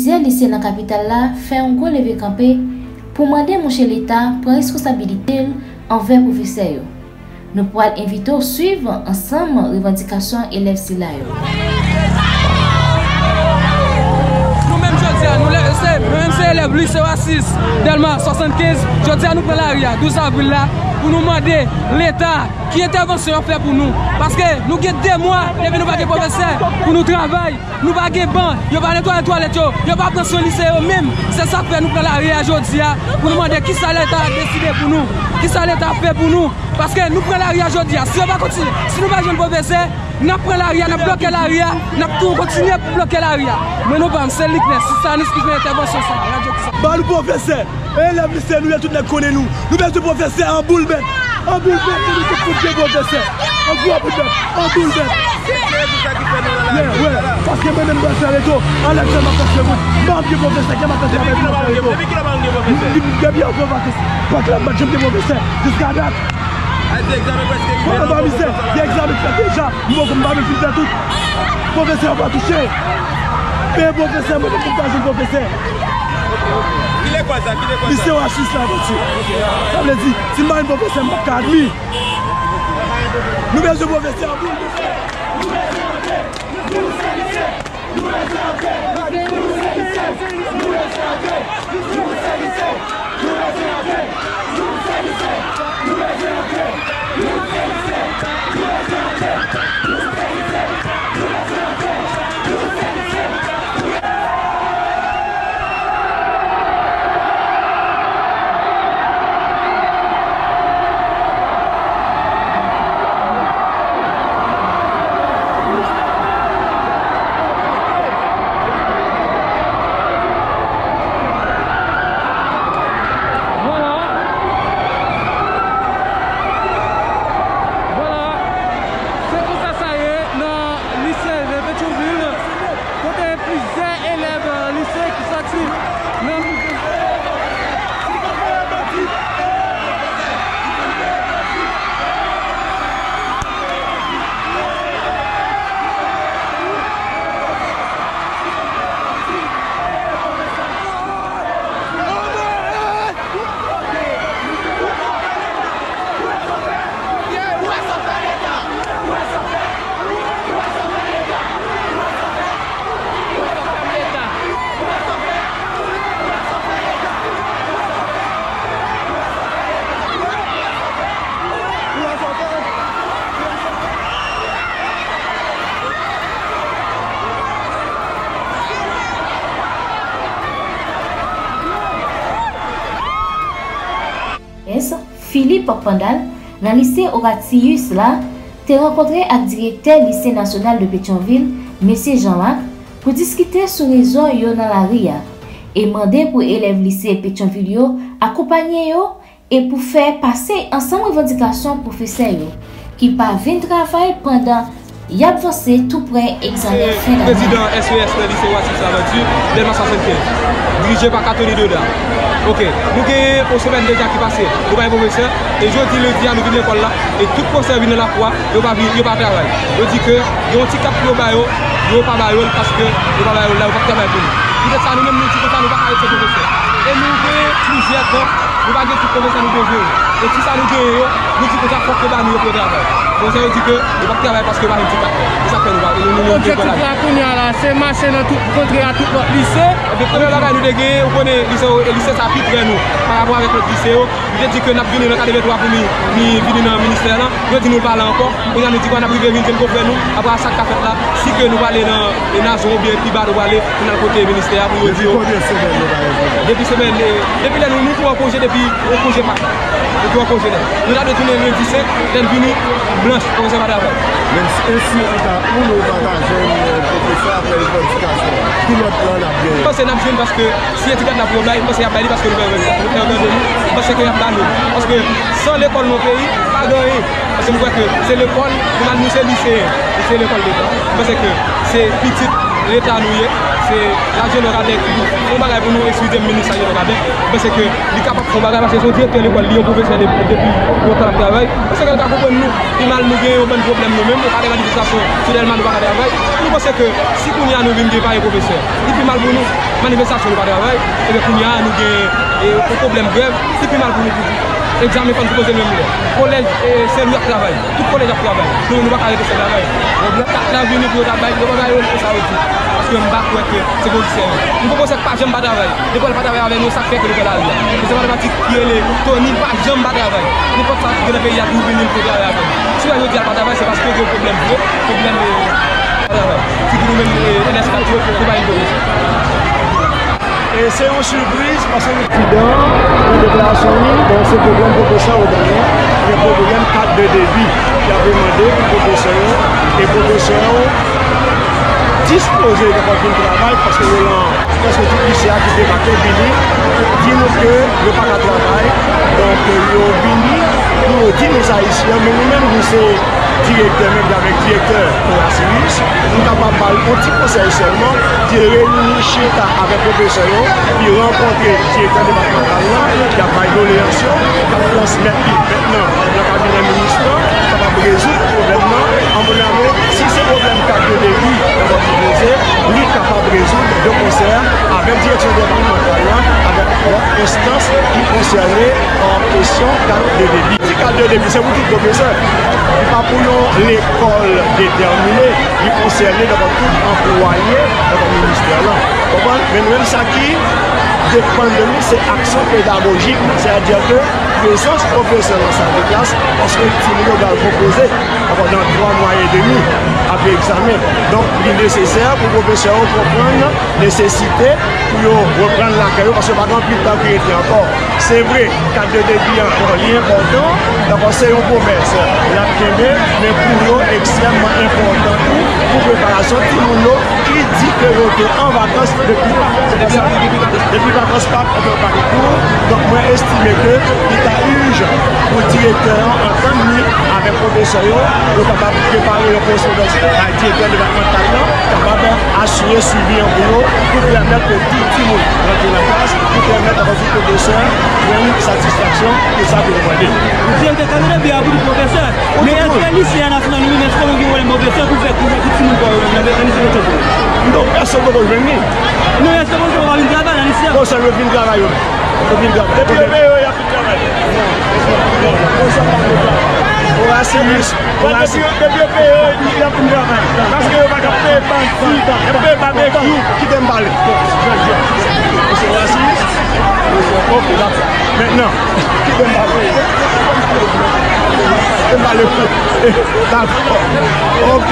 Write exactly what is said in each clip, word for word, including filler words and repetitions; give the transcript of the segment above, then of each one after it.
Plizyè lise nan kapital la fè yon gwo leve kanpe pou mande mouche Leta pran responsabilite l anvè pwofesè yo. Nou pral envite w swiv ansanm revandikasyon elèv sila yo. Nou menm jodi a, nou lè- se, nou menm se elèv lise Oasis, Dèlma swasannkenz. Jodi a nou pran lari a, douz avril la, pou nou mande Leta ki entèvansyon y ap fè pou nou. Paske nou gen de mwa depi nou pa gen pwofesè pou nou travay. Nou pa gen ban, yo pa netwaye twalèt yo, yo pa pran swen lise yo menm. Se sa k fè nou pran lari a jodi a pou nou mande kisa Leta ap deside pou nou, kisa Leta ap fè pou nou. Paske nou pran lari a jodi a, si yo pa kontinye, si nou pa jwenn pwofesè, n ap pran lari a, n ap bloke lari a, n ap tou kontinye bloke lari a. Mwen non pa m se Liknès Sisanus ki jwenn entèvansyon sa a, radyo ki sa. Ba nou pwofesè! Elèv lise nou ye, tout nèg konnen nou. Nou bezwen pwofesè an boul bèt. An boul bèt pou nou tout fout gen pwofesè. An gwo boul bèt. An boul bèt. Yeah, wè. Paske mwen menm m pral fè reto. Anlè fè m ap fè segonn. M pa gen pwofesè, kè m ap fè travay pou mwen fè reto. Depi anvan vakans, pa klè m pa t janm gen pwofesè. Jiska dat. Wè, anba mizè. Gen egzamen k fèt deja. M poko m pa menm fin fè tout. Pwofesè yo pa touche. Men pwofesè, mwen menm m pa jwenn pwofesè. Ki lekòl sa? Ki lekòl sa? Lise Oasis la, mesye. Sa vle di, si m pa jwenn pwofesè, m p ap ka admi. Nou bezwen pwofesè an boul, mesye. Vwala. Vwala. Se konsa sa ye nan lise de Petyonvil, kote plizyè elèv lise ki sòti nan Philippe Pandal, nan lise Horatius la, te rankontre ak direktè Lise Nasyonal de Petyonvil, mesye Jean Marc, pou diskite sou rezon yo nan lari a, e mande pou elèv lise Petyonvil yo akonpanye yo e pou fè pase ansanm revandikasyon pwofesè yo ki pa vin travay pandan y ap vanse tou prè egzamen fen dane. Prezidan S E S nan lise Oasis Lavanti, Dèlma swasannkenz, dirije pa Catherine Doda. Oke, nou genyen yon semèn deja ki pase, nou pa gen pwofesè, e jodi lendi a nou vin lekòl la, e tout pwofesè vin nan lakou a, yo pa vin, yo pa travay. Yo di ke gen yon ti kat pou yo ba yo, yo pa ba yo l paske yo pa ba yo l la, yo p ap travay pou nou. Poutèt sa, nou menm nou di konsa, nou pa ka ret san pwofesè. E nou genyen plizyè kan, nou pa gen tout pwofesè nou bezwen yo. E ti sa nou genyen yo, nou di konsa fòk yo ba nou yo pou yo travay. Pwofesè yo di ke yo p ap travay paske yo pa jwenn ti kat. Se sa k fè nou pa, nou, nou, nou, nou Objektif la kounye a la, se mache nan tout, kontre a tout lòt lise. Ebyen, premye bagay nou te genyen, ou konnen lise, lise sa pi prè nou, pa rapò avèk lòt lise yo. Li te di ke n ap vini nan katrevenntwa pou li, li vini nan ministè lan. Yo di nou l pa la ankò. Kounye a nou di kwa n ap rive vin jwenn konfrè nou. Apre sa k ka fèt la, si ke nou prale nan, e, Nazon oubyen pi ba nou prale, pou n al kote ministè a pou yo di yo. Depi konbyen semèn nou pa jwenn konfrè? Depi semèn, e, depi lè nou, nou tou an konje depi, yon konje Pak. Nou tou an konje la. Nou ta dwe tounen lendi senk, lè n vini, blanch, pwofesè pa travay. Men si, e si anta ou nou pa ta jwenn, e, pwofesè apre revandikasyon, ki lòt plan n ap genyen? M panse n ap jwenn paske si se ti gad la pou yo bay, m panse y ap bay li paske nou fè revandikasyon, nou fè revandikasyon, m panse ke y ap ba nou. Paske san lekòl nan peyi, pa gen anyen. Paske m kwè ke se lekòl, nou, nou se liseyen, nou se lekòl leta. M panse ke se pitit leta nou ye. Se Lajenò Kaden ki pou fè yon bagay pou nou, eskize m, minis Lajenò Kaden. Mwen panse ke li kapab fè yon bagay paske se yon direktè lekòl, li yon pwofesè de- depi lontan l ap travay. Mwen panse ke l ka konprann nou. Pi mal nou gen yon bann pwoblèm nou menm, nou pa gen manifestasyon sou Dèlma nou pa ka travay. Nou panse ke si kounye a nou vin gen pare pwofesè, li pi mal pou nou. Manifestasyon nou pa travay, ebyen kounye a nou gen e, yon pwoblèm grèv, li pi mal pou nou toujou. Egzamen fò n poze l menm lè. Kolèj e, Sen Lwi ap travay. Tout kolèj ap travay. Nou, nou pa ka rete san travay. Pwoblèm kat la vini pou yo ta bay, yo pa bay yo konsa yo di. Paske m pa kwè ke se politisyen yo. Nou pwofesè k pa janm pa travay. Lekòl pa travay avè nou, sa k fè ke nou pran lari a. Pwofesè matematik ki rele Tony pa janm pa travay. Nenpòt sa ki gen nan peyi a toujou vini pou travay avè nou. Si w wè jodi a l pa travay, se paske gen pwoblèm vre, pwoblèm e, pa travay. Sitou nou menm e, N S kat yo, nou pa vin pwofesè. E se yon sipriz paske prezidan nan deklarasyon li, bon, se pwoblèm pwofesè yo genyen, gen pwoblèm kat de debi. Y ap demande pou pwofesè yo, e pwofesè yo dispoze kapab vin travay paske yo lan prèske tout lise a ki debake vini di nou ke yo pa ka travay. Donk, yo vini pou yo di nou sa isi a, men nou menm, nou se direktè, menm jan avèk direktè Orasilis, nou kapab ba l yon ti konsèy sèlman, di l reyini chita avèk pwofesè yo, li rankontre direktè depatmantal la, y ap bay doleyans yo, y ap transmèt li mentnan nan kabinè minis lan, kapab rezoud pwoblèm nan. Amoname, si se pwoblèm kat de debi, kapab poze, li kapab rezoud de konsè avèk direksyon depatmantal la, avèk lòt enstans ki konsène an kesyon kat de debi. Ti kat de debi, se pou tout pwofesè. Li pa pou yon lekòl detèmine, li konsène devan tout anplwaye devan ministè lan. Konprann? Men nou menm sa ki depann de nou, se aksyon pedagojik, sètadi ke prezans pwofesè nan sal de klas, paske timoun yo pral konpoze ankò nan twa mwa edmi apre egzamen. Donk, li nesesè pou pwofesè yo konprann nesesite pou yo reprann lakay yo, paske pa gen anpil tan ki rete ankò. Se vre, kat de debi an, bon, li enpòtan, dakò, se yon pwomès l ap kenbe, men pou yo, ekstrèmman enpòtan tou pou preparasyon timoun yo ki di ke yo te an vakans depi, depi vakans Pak, anfen, Pak tou. Donk, mwen estime ke li ta ijan pou direktè an antann li avèk pwofesè yo, yo kapab prepare yon korespondans ak direktè depatmantal lan, kapab asire swivi an pou yo, pou pèmèt ke tout timoun rantre nan klas, pou pèmèt ankò tout pwofesè jwenn satisfaksyon de sa ke yo mande. Direktè kat de debi a pou tout pwofesè. Men èske lise a nasyonal li menm, èske nou gen pwoblèm pwofesè pou fè kou pou timoun pa yo nan lise Petchòv? Non, pèsonn poko jwenn li. Non, èske pwofesè yo pa vin travay nan lise a? Pwofesè yo vin travay yo. Yo vin travay. Depi yo peye yo, y ap vin travay. Orasilis, Orasilis. Depi yo peye yo, y ap vin travay. Paske yo pa ka peye bandi, y ap peye babekyou. Kite m pale. Orasilis. Ok, dakò. Mentnan, kite m pale. Kite m pale. Dakò. Ok.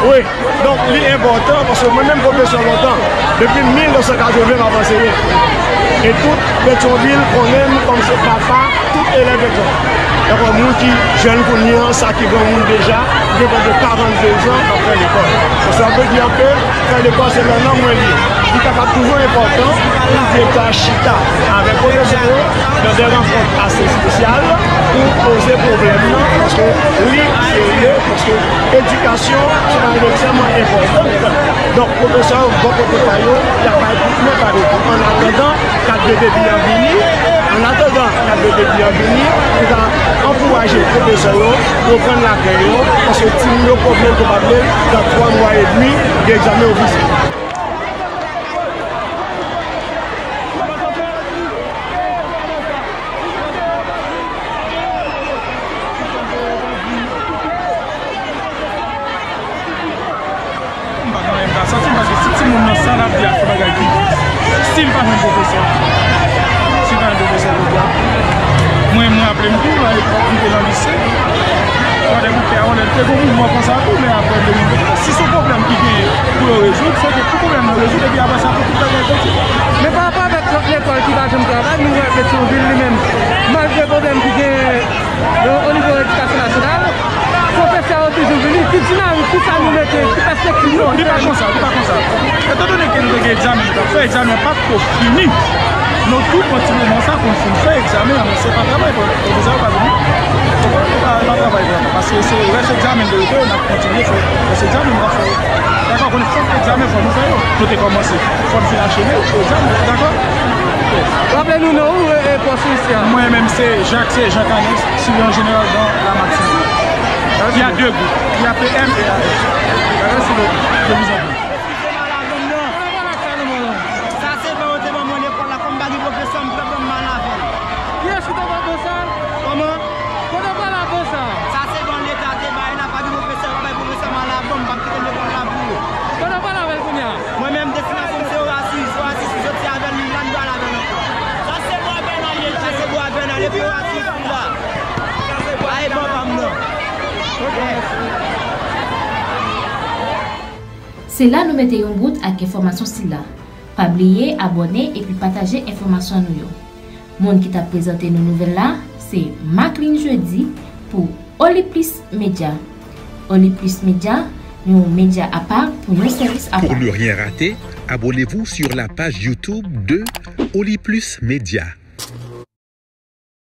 Wi. Donk, li enpòtan, paske mwen menm pwofesè lontan, depi mil nèf san katreven m ap anseye. E tout Petyonvil konnen m kòm se papa tout elèv Petyonvil. Dakò, moun ki jèn kounye a, sa ki granmoun deja, gen prè de karannde zan k ap fè lekòl. Donk, sa vle di ke fè lekòl se nan nanm mwen li ye. Li kapab toujou enpòtan pou direktè a chita avèk pwofesè yo nan de rankont ase espesyal pou poze pwoblèm nan, paske li serye, paske edikasyon se yon bagay ekstrèmman enpòtan. Donk, pwofesè yo, bò kote pa yo, y ap bay kout men pa yo tou. Annatandan, kat de debi an vini, annatandan kat de debi an vini, nou ta ankouraje pwofesè yo reprann lakay yo, paske timoun yo, pwoblèm yo pa vle, nan twa mwa edmi, gen egzamen ofisyèl. M pa gen anyen m ka sòti, paske si timoun nan sa l ap di a se bagay ki, si l pa jwenn pwofesè, si l pa jwenn pwofesè jodi a, mwen, mwen raple m tou, nan epòk m te nan lise, Kwadèboukè a, lè te gon mouvman konsa tou, men apre de mil venn, si se yon pwoblèm ki genyen pou yo rezoud, se ke pou pwoblèm nan rezoud, epi apre sa, pou tout bagay kontinye. Men pa rapò avèk lòt lekòl ki pa janm travay, nou wè Petyonvil li menm, malgre pwoblèm ki genyen, o, o nivo edikasyon nasyonal, pwofesè yo toujou vini. Ki dinamik, ki sa nou mete, ki pèspektiv nou? Non, li pa konsa, li pa konsa. Etandone ke nou te gen egzamen, nou t ap fè egzamen an pa t ko fini. Nou tou pran ti moman sa pou n fin fè egzamen an, men se pa travay, pwofesè yo pa vini. N ap travay vrèman, paske se rès egzamen de rete yo, n ap kontinye fè rès egzamen, n ap fè yo. Dakò, konnen fòk egzamen, fòk nou fè yo. Nou te kòmanse, fòk n fin acheve egzamen, dakò? Raple nou non ou e, e pòs ou isi a. Mwen menm se Jacques, se Jean Canès, surveillant général dans la Martinique. Il y a deux groupes, il y a P M et A R. Merci beaucoup. Je vous en prie. Sa se ban yo te ban mwen lekòl la, kòm m pa gen pwofesè, m pè ban m mal avè l. Kiyès ki te ban w sa? Kòman? Kote w pral avè sa? Sa se ban Leta te bay la, pa gen pwofesè, pa bay pwofesè mal avè m, m p ap kite lekòl la pou yo. Kote w pral avè l kounye a? Mwen menm, destinasyon m se Orasis, Orasis m soti avè l, la m pral avè l ankò. Sa se bwa Bèna l ye. Sa se bwa Bèna l, epi Orasis m la. Sa se bwa Bèna l. Ay, ban pa m nan. Se la nou mete yon bout ak enfòmasyon sila. Pa bliye abòne epi pataje enfòmasyon nou yo. Moun ki t ap prezante nou nouvèl la, se Macklin Jeudi pou Oli Plus Media. Oli Plus Media, yon medya apa pou yon sèvis apa. Pour ne rien rater, abonnez-vous sur la page YouTube de Oli Plus Media.